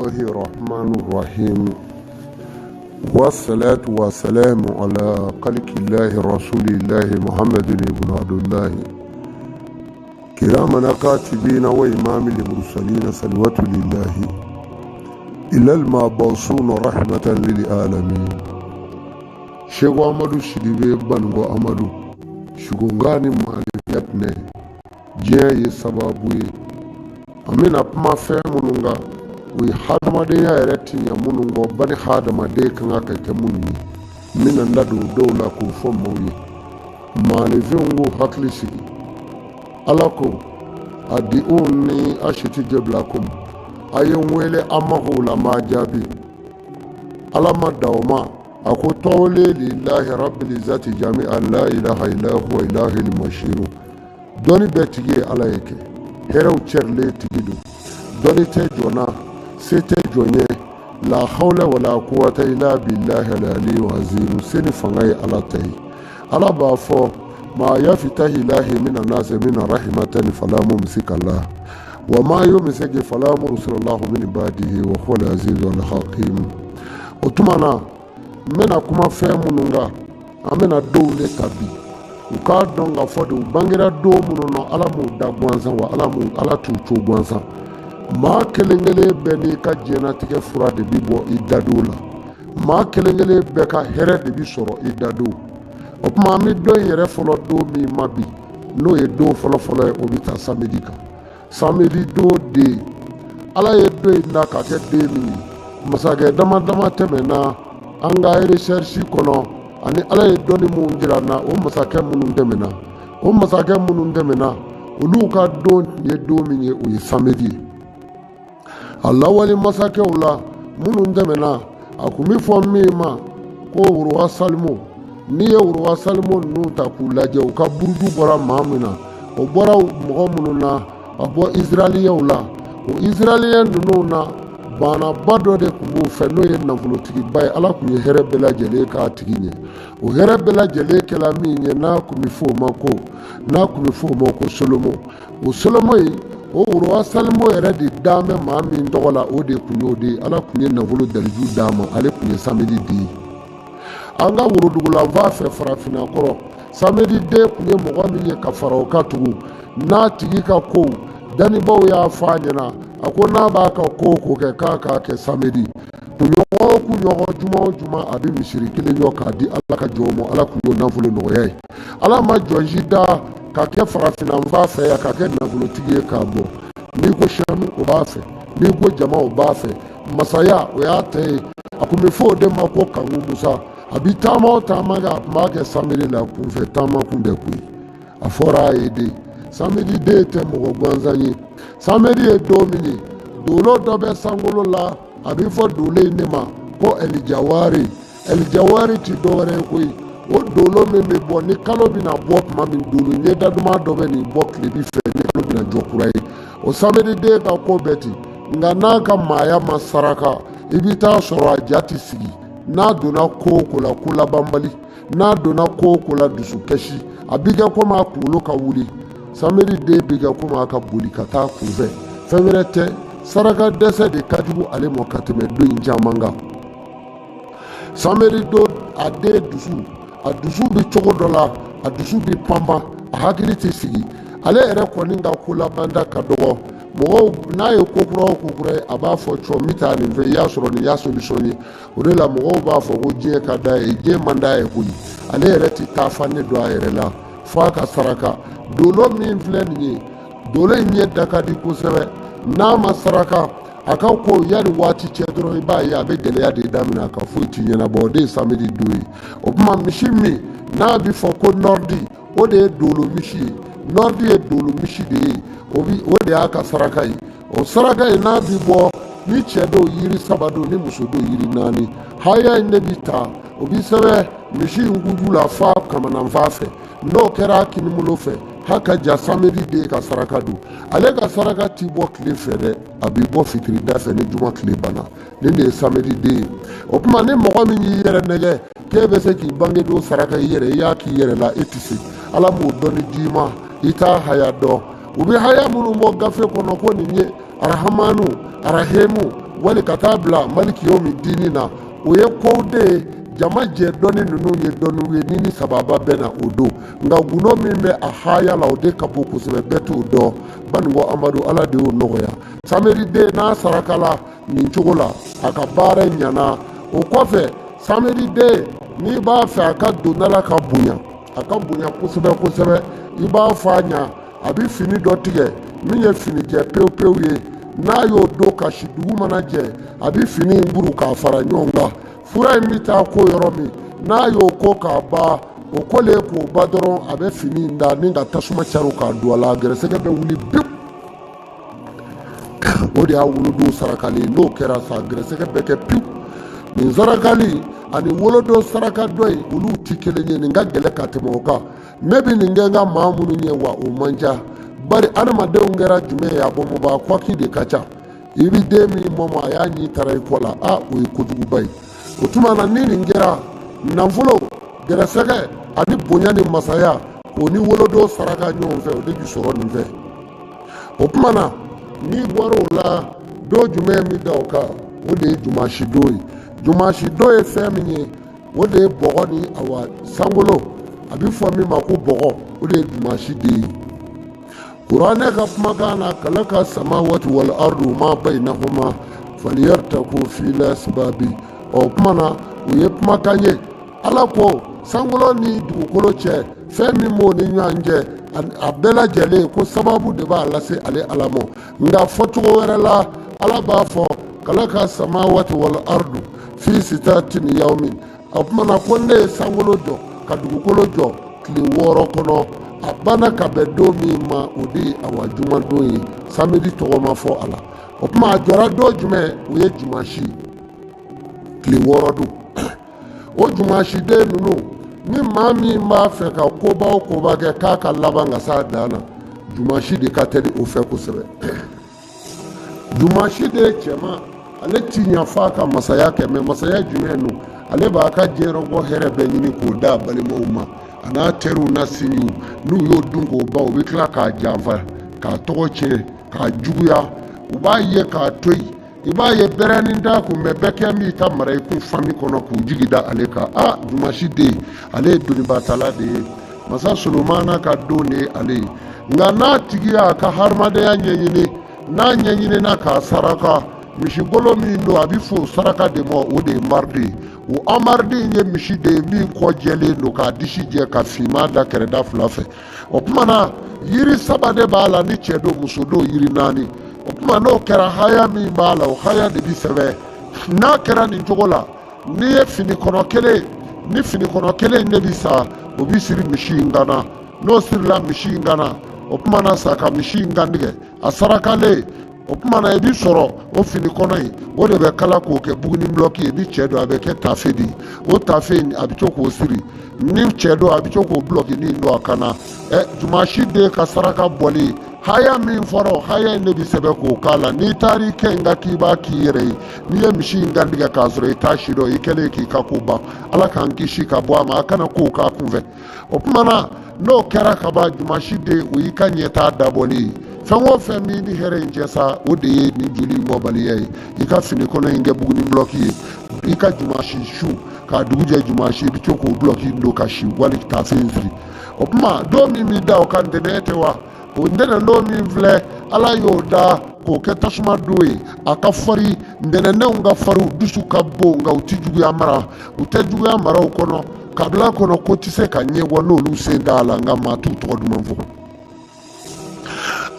الله الرحمن الرحيم والصلاة والسلام على خلق الله رسول الله محمد بن عبد الله كراما كاتبين وإمام المرسلين صلوات لله إلى المبعوثون رحمة للعالمين Sheikh Amadu Sidibe Banugo Amadu Shugungani Mali diɲɛ ye sababu ye an bɛna kuma fɛn minnu kan o ye hadamadenya yɛrɛ ti ɲɛ minnu kɔ bani hadamaden kan ka kɛ minnu ye n bɛna n da don dɔw la k'o fɔ maaw ye maaninfinw k'u hakili sigi ala ko a di u ni a si tɛ jɛbila ko a ye n wele a makow la n b'a jaabi ala ma dan o ma a ko tɔwle lillahi rabbil izzati jami'an la ilaha illa huwa ilahil mashiru dɔnni bɛɛ tigi ye ala ye kɛ hɛrɛw cɛrilen tigi don dɔnni tɛ jɔn na se tɛ jɔn ye la hawla wala quwwata illa billahi al-aliyyil azim se ni fanga ye ala ta ye ala b'a fɔ ma yafitahi lahi mina nasi mina rahimatan fala mumsika lah wa ma yumsik fala mursila lahu min ba'dihi wa huwa al-azizul hakim o tuma na n bɛna kuma fɛn minnu kan an bɛna dɔw de ta bi u k'a dɔn k'a fɔ de u bangera don minnu na ala m'u da gansan wa ala m'u ala t'u co gansan maa kelen kelen bɛɛ n'i ka diɲɛnatigɛ fura de bi bɔ i dadon la maa kelen kelen bɛɛ ka hɛrɛ de bi sɔrɔ i dadon o tuma an bɛ don yɛrɛ fɔlɔ don min ma bi n'o ye don fɔlɔfɔlɔ ye o bɛ taa samedi kan samedi don den ala ye don in da ka kɛ den min ye masakɛ dama dama tɛmɛna an ka recherche kɔnɔ ani ala ye dɔnni minnu jira an na o masakɛ minnu tɛmɛna o masakɛ minnu tɛmɛna olu ka don ye don min ye o ye samedi ye a lawale masakɛw la minnu tɛmɛna a kun bɛ fɔ min ma ko roi Salomon n'i ye roi Salomon ninnu ta k'u lajɛ u ka buruju bɔra maa min na o bɔra mɔgɔ minnu na a bɔ israeliyɛnw la o israeliyɛn ninnu na banaba dɔ de tun b'u fɛ n'o ye nafolotigiba ye ala tun ye hɛrɛ bɛɛ lajɛlen k'a tigi ɲɛ o hɛrɛ bɛɛ lajɛlen kɛla min ye n'a tun bɛ fɔ o ma ko n'a tun bɛ fɔ o ma ko Solomon o Solomon in o roi Salomon yɛrɛ de dan bɛ maa min tɔgɔ la o de tun y'o de ye ala tun ye nafolo daliju d'a ma ale tun ye samedi den ye an ka worodugulanfan fɛ farafinna kɔrɔ samedi den tun ye mɔgɔ min ye ka fara o kan tugun n'a tigi ka kow dannibaaw y'a fɔ a ɲɛna a ko n'a b'a ka ko o ko kɛ k'a k'a kɛ samedi kunɲɔgɔn o kunɲɔgɔn juma o juma a bɛ misiri kelen jɔ k'a di ala ka jɔnw ma ala tun y'o nafolo nɔgɔya ye ala ma jɔn si da ka kɛ farafinna fɛ yan ka kɛ nafolotigi ye k'a bɔ n'i ko sanu o b'a fɛ n'i ko jama o b'a fɛ masaya o y'a ta ye a tun bɛ fɔ o de ma ko kanku musa a bɛ taama o taama kɛ a tun b'a kɛ samedi la kunfɛ taama kun tɛ koyi a fɔra a ye de samedi den tɛ mɔgɔ gansan ye samedi ye don min ye dolo dɔ bɛ sankolo la a bɛ fɔ dolo in de ma ko ɛlijawari ɛlijawari ti dɔwɛrɛ ye koyi o dolo min bɛ bɔ ni kalo bɛna bɔ tuma min dolo ɲɛda duman dɔ bɛ nin bɔ tilebi fɛ ni kalo bɛna jɔ kura ye o samedi den ka ko bɛɛ ten nka n'a ka maaya ma saraka i bɛ taa sɔrɔ a ja tɛ sigi n'a donna ko o ko la ko labanbali n'a donna ko o ko la dusukasi a bɛ kɛ komi a kunkolo ka wuli samedi den bɛ kɛ komi a ka boli ka taa kunfɛ fɛn wɛrɛ tɛ saraka dɛsɛ de ka jugu ale ma ka tɛmɛ don in caman kan samedi don a den dusu a dusu bɛ cogo dɔ la a dusu bɛ panpan a hakili tɛ sigi ale yɛrɛ kɔni ka ko labanda ka dɔgɔ mɔgɔw n'a ye ko kura o ko kura ye a b'a fɔ cɔ n bɛ taa nin fɛ i y'a sɔrɔ nin y'a solution ye o de la mɔgɔw b'a fɔ ko diɲɛ ka d'a ye diɲɛ man d'a ye koyi ale yɛrɛ tɛ taa fan ne don a yɛrɛ la fo a ka saraka dolo min filɛ nin ye dolo in ɲɛ da ka di kosɛbɛ n'a ma saraka a ka ko yanni waati cɛ dɔrɔn i b'a ye a bɛ gɛlɛya de daminɛ a ka foyi ti ɲɛnabɔ o de ye samedi don ye o tuma misi min n'a bɛ fɔ ko nɔridi o de ye dolo misi ye nɔridi ye dolo misi de ye o bi o de y'a ka saraka ye o saraka in n'a bi bɔ ni cɛ don yiri saba don ni muso don yiri naani haya in de bi ta o bi sɛbɛn misi in kuju la f'a kamananfan fɛ n'o kɛra a kinibolo fɛ haka ja samedi den ka saraka don ale ka saraka ti bɔ tile fɛ dɛ a bi bɔ fitirida fɛ ni juma tile banna nin de ye samedi den ye o tuma ni mɔgɔ min y'i yɛrɛ nɛgɛ k'e bɛ se k'i bange don saraka i yɛrɛ i y'a k'i yɛrɛ la e tɛ se ala m'o dɔnni d'i ma i t'a haya dɔn u bɛ haya minnu bɔ gafe kɔnɔ ko nin ye arahamanu arahimu Wali ka taa bila maliki yomi dini na, o ye kow de ye. Jama jɛ dɔnni ninnu ye dɔnniw ye ni sababa bɛ na o don, nka gundo min bɛ a haya la, o de ka bon kosɛbɛ, bɛɛ t'o dɔn. Banikɔ Amadu, Ala de y'o nɔgɔya. Samedi den n'a sarakala nin cogo la, a ka baara ɲana. O kɔfɛ, samedi den, n'i b'a fɛ a ka donda la ka bonya, a ka bonya kosɛbɛ kosɛbɛ, i b'a fɔ a ɲa, a bɛ fini dɔ tigɛ min ye finijɛ pewu pewu ye. N'a y'o don ka si, dugu mana jɛ, a bɛ fini in buru k'a fara ɲɔgɔn kan. Fura in bɛ taa ko yɔrɔ min, n'a y'o ko k'a ban, o kolen k'o ban dɔrɔn, a bɛ fini in da ni ka tasuma caro k'a don a la, gɛrɛsɛgɛ bɛ wuli biwu. O de y'a wolodon sarakali. N'o kɛra sa, gɛrɛsɛgɛ bɛ kɛ piwu. Nin sarakali ani wolodon saraka dɔ in, olu ti kelen ye. Nin ka gɛlɛn ka tɛmɛ o kan. Ne bɛ nin kɛ n ka maa minnu ye, wa o man ca, bari adamadenw kɛra jumɛn ye, a bɔnbɔnbaa kɔki de ka ca. I bɛ den min mɔmɔ, a y'a ɲi tara i kɔ la, a o ye kojuguba ye. O tuma na, ni nin kɛra, nafolo, gɛrɛsɛgɛ ani bonya ni masaya, k'o ni wolodon saraka ɲɔgɔn fɛ, o de bi sɔrɔ nin fɛ. O tuma na, n'i bɔra o la, don jumɛn bɛ da o kan? O de ye jumasi don ye. Jumasi don ye fɛn min ye, o de ye bɔgɔ ni awa sankolo, a bɛ fɔ min ma ko bɔgɔ, o de ye jumasi den ye. Kuranɛ ka kumakan na, kalaka samawati wal ardu ma bainahuma faliyartaku fil asbabi. O tuma na, o ye kumakan ye. Ala ko sankolo ni dugukolo cɛ, fɛn min b'o ni ɲɔgɔn cɛ, a bɛɛ lajɛlen ko sababu de b'a lase ale Ala ma. Nka fɔcogo wɛrɛ la, Ala b'a fɔ kalaka samawati wal ardu fi sitatin yawmin. O tuma na, ko ne ye sankolo jɔ ka dugukolo jɔ tile 6 kɔnɔ. A banna ka bɛn don min ma, o de ye awa jumadon ye. Samedi tɔgɔ ma fɔ a la. O tuma, a jɔra don jumɛn? O ye jumasi tile 6 don. O jumasi den ninnu, ni maa min b'a fɛ ka koba o koba kɛ k'a ka laban ka s'a dan na, jumasi de ka teli o fɛ kosɛbɛ. Jumasi de ye cɛman, ale ti ɲa f'a ka masaya kɛ. Mɛ masaya jumɛn don? Ale b'a ka diɲɛrɔbɔ hɛrɛ bɛɛ ɲini k'o d'a balimaw ma, a n'a teriw n'a sinjiw. N'u y'o dun k'o ban, u bɛ tila k'a janfa, k'a tɔgɔ tiɲɛ, k'a juguya. U b'a ye k'a to yen. I b'a ye bɛrɛnin t'a kun, mɛ bɛɛ kɛ b'i ta mara i kun fami kɔnɔ k'u jigi da ale kan. A jumasi den, ale ye donibatala de ye. Masa Solomana ka don de ye ale ye. Nka n'a tigi y'a ka hadamadenya ɲɛɲini, n'a ɲɛɲinina k'a saraka, misigolo min don, a bɛ fɔ o saraka de ma, o de ye mardi ye. O amardi in ye misi de ye min kɔ jɛlen don, k'a disi jɛ, ka finman da kɛrɛda fila fɛ. O tuma na, yiri 3 de b'a la, ni cɛ don, muso don, yiri 4. O tuma, n'o kɛra, haya min b'a la, o haya de bɛ sɛbɛn. N'a kɛra nin cogo la, n'i ye fini kɔnɔ kelen, ni fini kɔnɔ kelen in de bɛ sa, o bɛ siri misi in kan na. N'o sirila misi in kan na, o tuma na sa, ka misi in kantigɛ, a sarakalen, o tuma na i bɛ sɔrɔ o fini kɔnɔ in, o de bɛ kala k'o kɛ buguni bulɔki ye. Ni cɛ don, a bɛ kɛ tafe de ye. O tafe in, a bɛ to k'o siri. Ni cɛ don, a bɛ to k'o bulɔki ni don a kan na. Jumasi den ka saraka bɔli, haya min fɔra, o haya in de bɛ sɛbɛn k'o k'a la. N'i taara i kɛ in kan k'i b'a k'i yɛrɛ ye, n'i ye misi in kantigɛ k'a sɔrɔ i t'a si dɔn, i kɛlen k'i ka ko ban. Ala k'an kisi ka bɔ a ma, a kana kow k'a kunfɛ. O tuma na, n'o kɛra ka ban, jumasi den, o y'i ka ɲɛtaa dabɔli ye. Fɛn o fɛn min ni hɛrɛ in cɛ sa, o de ye nin joli in bɔbaliya ye. I ka fini kɔnɔ in kɛ buguni bulɔki ye, i ka jumasi su k'a dugu jɛ jumasi, i bɛ to k'o bulɔki don ka si wali tafe in siri. O tuma, don min bɛ da o kan, ntɛnɛn tɛ wa? O ntɛnɛn don min filɛ, Ala y'o da k'o kɛ tasuma don ye. A ka fari, ntɛnɛndenw ka fariw dusu ka bon, nka u tɛ juguya mara, u tɛ juguya mara u kɔnɔ. Kabila kɔnɔ, ko tɛ se ka ɲɛbɔ n'olu sen t'a la, nka maa t'u tɔgɔ duman fɔ.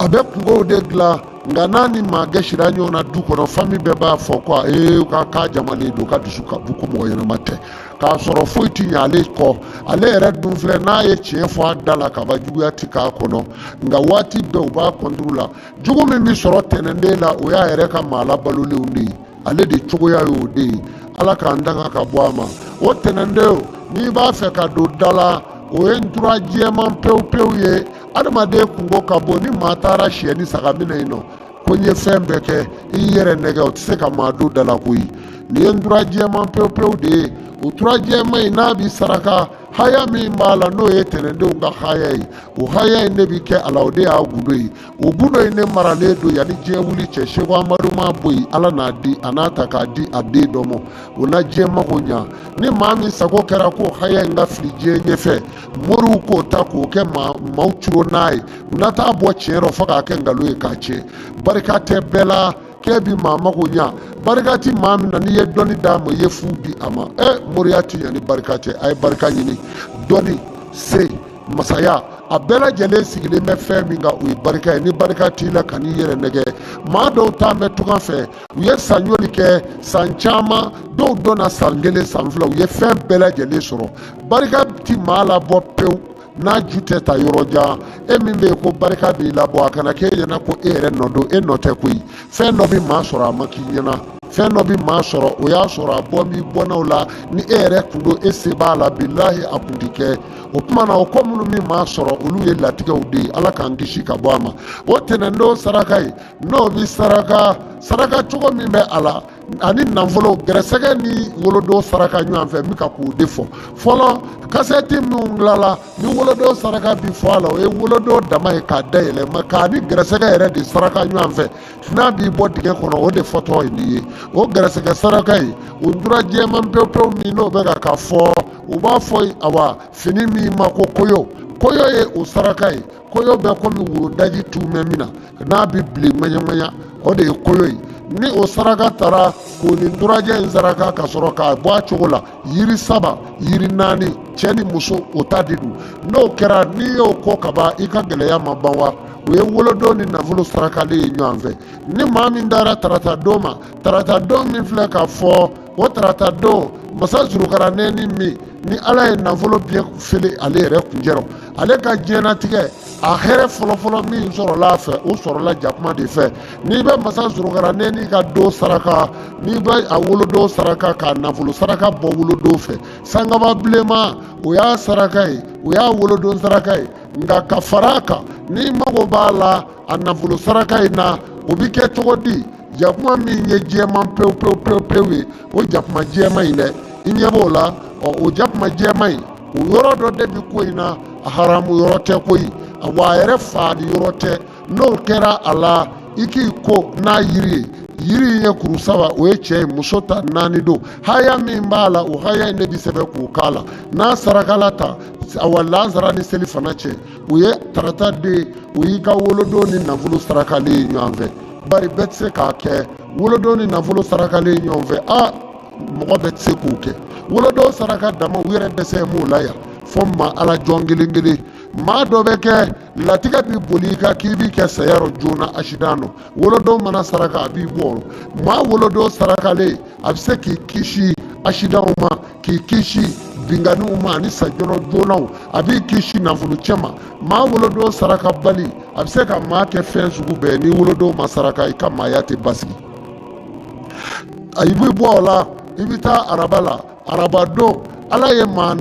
A bɛ kungow de dilan, nka n'a ni maa gɛsira ɲɔgɔn na du kɔnɔ, fami bɛɛ b'a fɔ ko ee, k'a jamalen don, ka dusu ka bon, ko mɔgɔ ɲɛnama tɛ, k'a sɔrɔ foyi ti ɲɛ ale kɔ. Ale yɛrɛ dun filɛ, n'a ye tiɲɛ fɔ a da la kaba, juguya ti k'a kɔnɔ, nka waati bɛɛ u b'a kɔnturu la. Jugu min bɛ sɔrɔ tɛnɛnden la, o y'a yɛrɛ ka maa labalolenw de ye. Ale de cogoya y'o de ye. Ala k'an danga ka bɔ a ma. O tɛnɛnden, n'i b'a fɛ ka don da la, o ye ntura jɛman pewu pewu ye. Adamaden kungo ka bon. Ni maa taara sɛ ni saga minɛ yen nɔ, ko n ye fɛn bɛɛ kɛ, i yɛrɛ nɛgɛ, o tɛ se ka maa don da la koyi. Nin ye ntura jɛman pewu pewu de ye. O tura jɛman in n'a bi saraka, haya min b'a la n'o ye tɛnɛndenw ka haya ye, o haya in de bi kɛ a la, o de y'a gundo ye. O gundo in de maralen don yanni diɲɛ wuli cɛ. Seko Amadu ma bɔ yen, Ala n'a di a n'a ta k'a di a den dɔ ma, o na diɲɛ mago ɲa. Ni maa min sago kɛra k'o haya in ka fili diɲɛ ɲɛfɛ, moriw k'o ta k'o kɛ maaw curo n'a ye, u na taa bɔ tiɲɛ rɔ fo k'a kɛ nkalon ye k'a tiɲɛ. Barika tɛ bɛɛ la k'e bi maa mago ɲa. Barika ti maa min na, n'i ye dɔnni d'a ma, i ye fu di a ma. Moriya ti ɲa ni barika tɛ. A ye barika ɲini. Dɔnni, se, masaya, a bɛɛ lajɛlen sigilen bɛ fɛn min kan, o ye barika ye. Ni barika t'i la, kan'i yɛrɛ nɛgɛ. Maa dɔw taa bɛ tunga fɛ, u ye san joli kɛ, san caman, dɔw dɔnna san kelen, san fila, u ye fɛn bɛɛ lajɛlen sɔrɔ. Barika ti maa labɔ pewu n'a ju tɛ ta yɔrɔ jan. E min bɛ yen ko barika b'i labɔ, a kana k'e ɲɛna ko e yɛrɛ nɔ don. E nɔ tɛ koyi. Fɛn dɔ bɛ maa sɔrɔ a ma k'i ɲɛna, fɛn dɔ bɛ maa sɔrɔ o y'a sɔrɔ a bɔ b'i bɔnnaw la. Ni e yɛrɛ kun don, e se b'a la, bilahi a kun ti kɛ. O tuma na, o ko minnu bɛ maa sɔrɔ, olu ye latigɛw de ye. Ala k'an kisi ka bɔ a ma. O tɛnɛndon saraka ye, n'o bɛ saraka, saraka cogo min bɛ a la ani nafolo gɛrɛsɛgɛ ni wolodon saraka ɲɔgɔn fɛ, n bɛ ka k'o de fɔ fɔlɔ. Kasɛti minnu dilanla ni wolodon saraka bi fɔ a la, o ye wolodon dama ye k'a dayɛlɛ, ma k'a ni gɛrɛsɛgɛ yɛrɛ de saraka ɲɔgɔn fɛ n'a b'i bɔ dingɛ kɔnɔ, o de fɔtɔ ye nin ye. O gɛrɛsɛgɛ saraka ye, o ntura jɛman pewu pewu min n'o bɛ ka fɔ, u b'a fɔ awa fini min ma ko koyo. Koyo ye o saraka ye. Koyo bɛ komi worodaji tuumɛ min na n'a bɛ bilen ŋaɲaŋaɲa, o de ye koyo ye. Ni o saraka tara k'o ni nturajɛ in saraka ka sɔrɔ k'a bɔ a cogo la, yiri saba, yiri naani, cɛ ni muso, o ta de don. N'o kɛra, n'i y'o ko kaban, i ka gɛlɛya ma ban wa? O ye wolodon ni nafolo sarakalen ye ɲɔgɔn fɛ. Ni maa min dara tarata don ma, tarata don min filɛ ka fɔ, o tarata don masa zurukaranɛni min ni Ala ye nafolo biɲɛ fele ale yɛrɛ kuncɛrɔ, ale ka diɲɛnatigɛ a hɛrɛ fɔlɔfɔlɔ min sɔrɔla a fɛ, o sɔrɔla jakuma de fɛ. N'i bɛ masa zurukaranɛni ka don saraka, n'i bɛ a wolodon saraka k'a nafolo saraka bɔ wolodon fɛ, sankaba bilenman, o y'a saraka ye, o y'a wolodon saraka ye. Nka ka fara a kan, n'i mago b'a la a nafolo saraka in na, o bɛ kɛ cogo di? Jakuma min ye jɛman pewu pewu pewu pewu ye, o jakuma jɛman in dɛ, i ɲɛ b'o la. Ɔ, o jakuma jɛman in, o yɔrɔ dɔ de bɛ ko in na, a haramu yɔrɔ tɛ koyi, wa a yɛrɛ faali yɔrɔ tɛ. N'o kɛra a la, i k'i ko n'a yiri ye. Yiri in ye kuru saba, o ye cɛ ye, muso ta naani don. Haya min b'a la, o haya in de bɛ sɛbɛn k'o k'a la. N'a sarakala ta, awa lansara ni seli fana cɛ, o ye tarata den, o y'i ka wolodon ni nafolo sarakalen ye ɲɔgɔn fɛ. Bari bɛɛ tɛ se k'a kɛ, wolodon ni nafolo sarakalen ye ɲɔgɔn fɛ. A mɔgɔ bɛɛ tɛ se k'o kɛ. Wolodon saraka dama, u yɛrɛ dɛsɛ m'o la yan fo maa ala jɔn kelen kelen. Maa dɔ bɛ kɛ latigɛ bɛ boli i kan k'i b'i kɛ saya rɔ joona, asidan nɔ. Wolodon mana saraka, a b'i bɔ o rɔ. Maa wolodon sarakalen, a bɛ se k'i kisi asidanw ma, k'i kisi binkanniw ma ani sajɔnɔ joonaw, a b'i kisi nafolo cɛ ma. Maa wolodon saraka bali, a bɛ se ka maa kɛ fɛn sugu bɛɛ. Ni wolodon ma saraka, i ka maaya tɛ basigi. I bɛ bɔ o la, i bɛ taa araba la. Araba don, Ala ye maa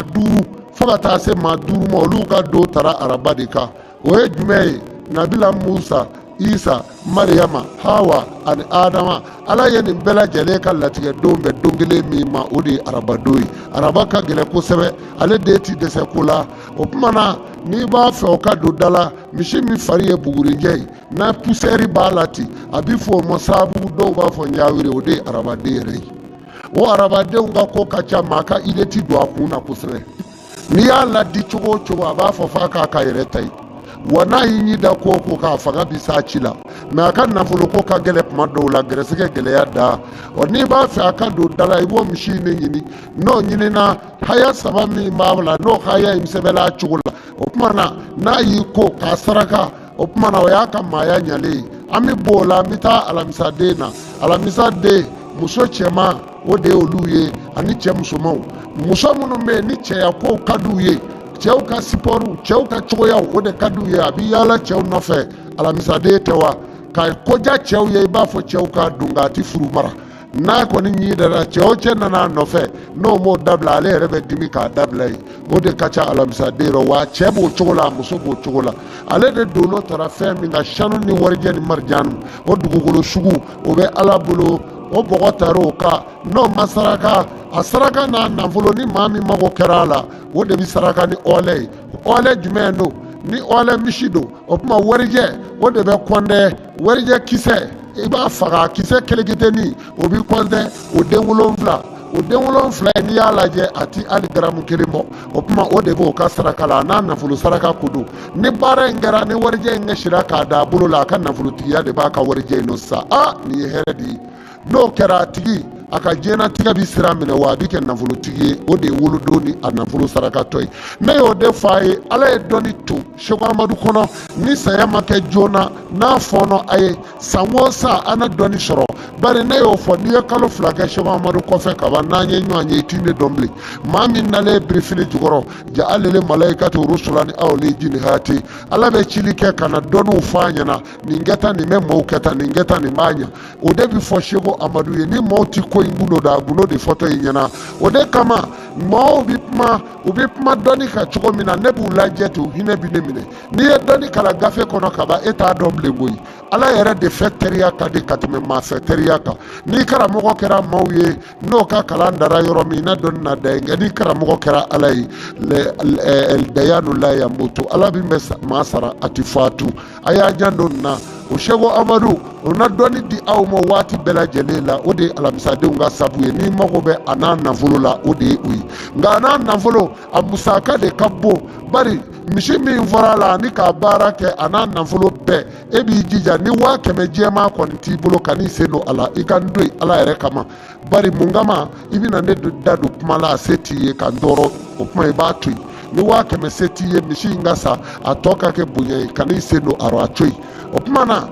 duuru fo ka taa se maa duuru ma, olu ka don tara araba de kan. O ye jumɛn ye? Nabila Musa, Isa, Mariyama, Hawa ani Adama. Ala ye nin bɛɛ lajɛlen ka latigɛ don bɛn don kelen min ma, o de ye araba don ye. Araba ka gɛlɛn kosɛbɛ, ale den ti dɛsɛ ko la. O tuma na, n'i b'a fɛ o ka don da la, misi min fari ye bugurijɛ ye n'a pusɛri b'a la ten, a bɛ fɔ o ma saabu, dɔw b'a fɔ ɲawiri, o de ye arabaden yɛrɛ ye. O arabadenw ka ko ka ca, maa ka ide ti don a kun na kosɛbɛ. N'i y'a ladi cogo o cogo, a b'a fɔ f'a k'a ka yɛrɛ ta ye. Wa n'a y'i ɲi da ko o ko k'a fanga bi s'a ci la, mɛ a ka nafolo ko ka gɛlɛn tuma dɔw la, gɛrɛsɛgɛ gɛlɛya da. Ɔ, n'i b'a fɛ a ka don da la, i b'o misi in de ɲini. N'o ɲinina, haya saba min b'a la, n'o haya in sɛbɛnna a cogo la, o tuma na n'a y'i ko k'a saraka, o tuma na o y'a ka maaya ɲalen ye. An bɛ bɔ o la, an bɛ taa alamisaden na. Alamisaden muso cɛman, o de ye olu ye, ani cɛ musomanw. Muso minnu bɛ yen ni cɛya kow ka d'u ye, cɛw ka sipɔriw, cɛw ka cogoyaw, o de ka d'u ye, a bɛ yaala cɛw nɔfɛ. Alamisaden tɛ wa ka koja cɛw ye, i b'a fɔ cɛw ka don, nka a ti furu mara. N'a kɔni ɲi dara cɛ o cɛ nana a nɔfɛ, n'o m'o dabila, ale yɛrɛ bɛ dimi k'a dabila yen. O de ka ca alamisaden rɔ. Wa cɛ b'o cogo la, a muso b'o cogo la. Ale de dolo tara fɛn min kan, sanu ni warijɛ ni marijanu, o dugukolo sugu, o bɛ Ala bolo. O bɔgɔ tar'o kan, n'o ma saraka, A saraka n'a nafolo, ni maa min mago kɛra a la, o de bɛ saraka ni ɔlɛ ye. Ɔlɛ jumɛn don? Ni ɔlɛ misi don, o tuma warijɛ, o de bɛ kɔntɛ. Warijɛ kisɛ, i b'a faga, kisɛ keleketeni, o bɛ kɔntɛ o den 7. O den 7 in, n'i y'a lajɛ, a ti hali garamu kelen bɔ. O tuma o de b'o ka saraka la, a n'a nafolo saraka ko don. Ni baara in kɛra, ni warijɛ in sira k'a da a bolo la, a ka nafolotigiya de b'a ka warijɛ in nɔ sisan. Aa, nin ye hɛrɛ de ye. N'o kɛra, a tigi a ka diɲɛnatigɛ bɛ sira minɛ, wa a bɛ kɛ nafolotigi ye. O de ye wolodon ni a nafolo sarakatɔ ye. Ne y'o de fɔ a ye. Ala ye dɔnni to Seko Amadu kɔnɔ. Ni saya ma kɛ joona, n'a fɔɔnɔ a ye, san o san an na dɔnni sɔrɔ. Bari ne y'o fɔ, n'i ye kalo 2 kɛ Seko Amadu kɔfɛ kaban, n'an ye ɲɔgɔn ye, i ti ne dɔn bilen. Maa min nalen birifini jukɔrɔ, ja alele malayikatu rusulani aw li jinihati, Ala bɛ cili kɛ ka na dɔnniw fɔ a ɲɛna. Nin kɛ tan, nin bɛ maaw kɛ tan, nin kɛ tan, nin b'a ɲɛ. O de bɛ fɔ Seko Amadu ye. Ni maaw ti ko in gundo dɔn, a gundo de fɔtɔ i ɲɛna. O de kama maaw bɛ kuma, u bɛ kuma dɔnni kan cogo min na, ne b'u lajɛ ten, u hinɛ bɛ ne minɛ. N'i ye dɔnni kalan gafe kɔnɔ kaban, e t'a dɔn bilen koyi. Ala yɛrɛ de fɛ teriya ka di ka tɛmɛ maa fɛ teriya kan. Ni karamɔgɔ kɛra maaw ye, n'o ka kalan dara yɔrɔ min, i na dɔnni na da yen. Nka ni karamɔgɔ kɛra Ala ye, dayanu la yamutu, Ala min bɛ maa sara, a ti fatu. A y'a janto nin na. O Seko Amadu, o na dɔnni di aw ma waati bɛɛ lajɛlen la. O de ye alamisadenw ka sabu ye. N'i mago bɛ a n'a nafolo la, o de ye o ye. Nka a n'a nafolo, a musaka de ka bon. Bari misi min fɔra a la ani k'a baara kɛ, a n'a nafolo bɛɛ, e b'i jija ni 100 000 jɛman kɔni t'i bolo, ka n'i sen don a la, i ka n to yen Ala yɛrɛ kama. Bari mun kama i bɛna ne da don kuma la, a se t'i ye ka n tɔɔrɔ? O kuma i b'a to yen. Ni 100 000 se t'i ye, misi in ka sa, a tɔ ka kɛ bonya ye, ka n'i sen don a rɔ, a to yen. O tuma na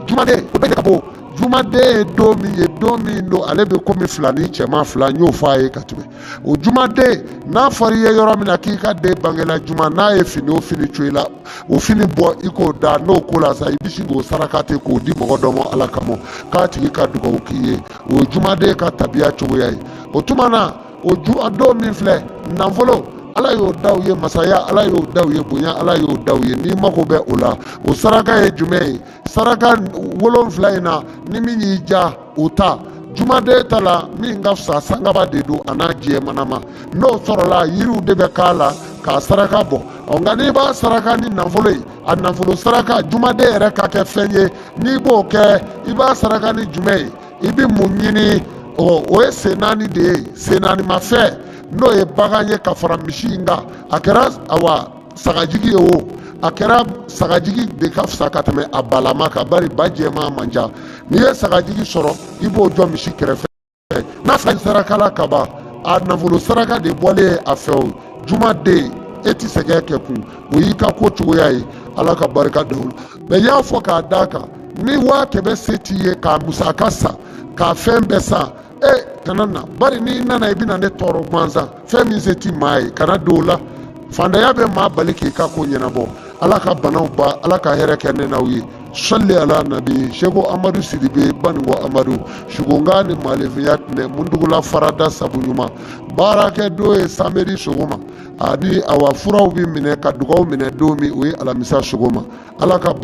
jumaden, o bɛ ka bɔ. Jumaden ye don min ye, don min don ale bɛ komi fila ni cɛman fila, n y'o fɔ a ye ka tɛmɛ. O jumaden, n'a fɔra i ye yɔrɔ min na k'i ka den bangela juma, n'a ye fini o fini to i la, o fini bɔ i k'o da. N'o ko la sa, i bɛ sin k'o saraka ten k'o di mɔgɔ dɔ ma Ala kama, k'a tigi ka dugawu k'i ye. O ye jumaden ka tabiya cogoya ye. O tuma na o juma don min filɛ, nafolo Ala y'o da u ye, masaya Ala y'o da u ye, bonya Ala y'o da u ye. N'i mago bɛ o la, o saraka ye jumɛn ye? Saraka 7 in na, ni min y'i ja, o ta. Jumaden ta la, min ka fisa, sangaba de don a n'a jɛmanama. N'o sɔrɔla, yiriw de bɛ k'a la k'a saraka bɔ. Ɔ, nka n'i b'a saraka ni nafolo ye, a nafolo saraka jumaden yɛrɛ ka kɛ fɛn ye, n'i b'o kɛ, i b'a saraka ni jumɛn ye? I bɛ mun ɲini? Ɔ, o ye sen naani de ye, sen naanimafɛn, n'o ye bagan ye ka fara misi in kan. A kɛra awa sagajigi ye o, a kɛra sagajigi de ka fisa ka tɛmɛ a balama kan, bari ba jɛman man ca. N'i ye sagajigi sɔrɔ, i b'o jɔ misi kɛrɛfɛ. N'a fila saraka la kaban, a nafolo saraka de bɔlen a fɛ. O jumaden, e ti sɛgɛn kɛ kun, o y'i ka ko cogoya ye. Ala ka barika da o la. Mɛ n y'a fɔ k'a d'a kan, ni 100 000 se t'i ye k'a musaka san, k'a fɛn bɛɛ san, e kana na. Bari n'i nana, i bɛna ne tɔɔrɔ gansan. Fɛn min se ti maa ye, kana don o la. Fantanya bɛ maa bali k'i ka ko ɲɛnabɔ. Ala ka banaw ban, Ala ka hɛrɛ kɛ ne n'aw ye. Sɔli ala nabi. Seko Amadu Sidibe, Banikɔ Amadu, sugonka ni malefinya tinɛ mundugula farada sabu ɲuman. Baarakɛ don ye samedi sɔgɔma, ani awa furaw bɛ minɛ ka dugaw minɛ don min, o ye alamisa sɔgɔma. Ala ka